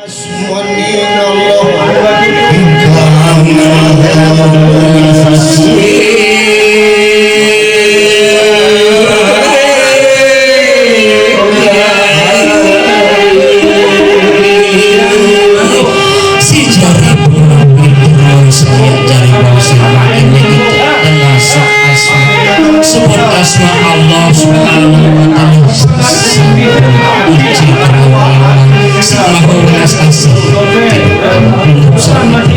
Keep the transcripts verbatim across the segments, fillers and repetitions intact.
Ingkang si jari pengawit terang saya jari bangsa makin kita tenasa asma. Sebut asma Allah Subhanahu wa Ta'ala. Uji kerawangan. Sama welas asih. Belum sampai.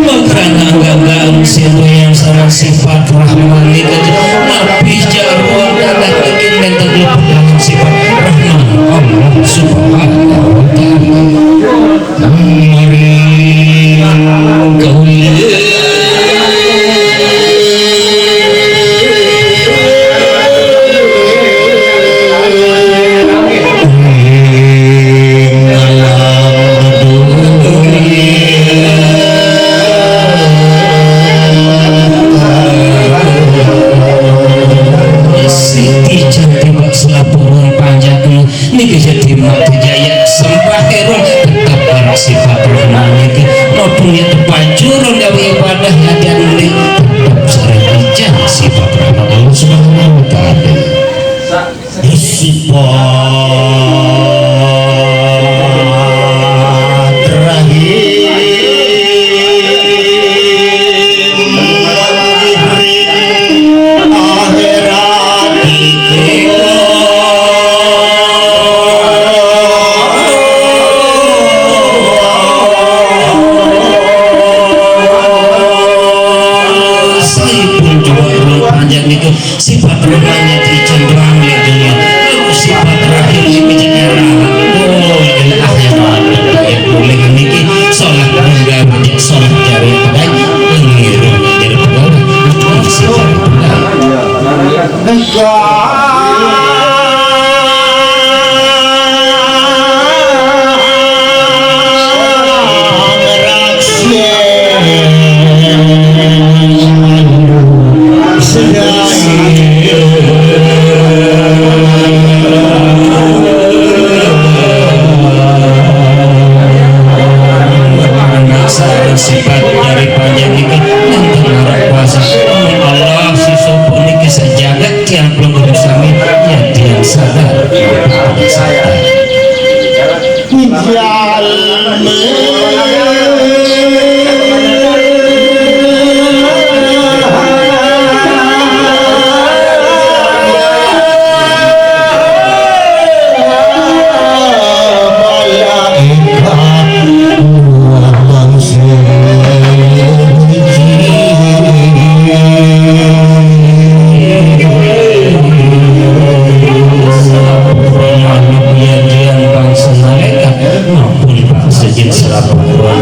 Mengkana ganggaan situ yang sama sifat Rahman itu nabi jaruan dan bikin mental lupa dengan sifat Rahman Allah Subhanahu wa Ta'ala. Mari kau lihat. Siti cantik bak selapuran panjang niki jadi mati jaya sembah kero tetap orang sifat Rahman niki. Maupun yang terpancur dari ibadah hadiah nuli tetap sering ijazah sifat Rahman Allah Subhanahu wa Ta'ala. Sifat rahim akhirat itu. Saipun juga urang panjang niku. Sifat rohani dicenderang ya dunia. Sifat terakhir ini bicara. Oh, ini akhirat. Ya, boleh niki salah menggabung, salah cari pegai, keliru jadi pegawai. Itu bisa cari pegai. Sifat dari panjang niki nenten marang kuasa Allah, si sopo niki sejagat tiang pelungguh sami, ya tiang sadar. Ampun, Pak, sejin serapan ruang.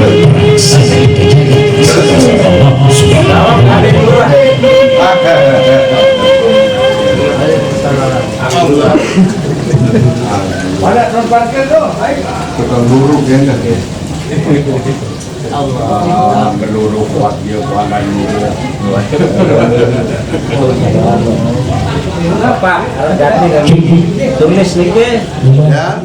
Tukang luruk ya, enggak ya? Allah, meluruk kuat dia, kuat dia. Bapak, tulis niki. Ya.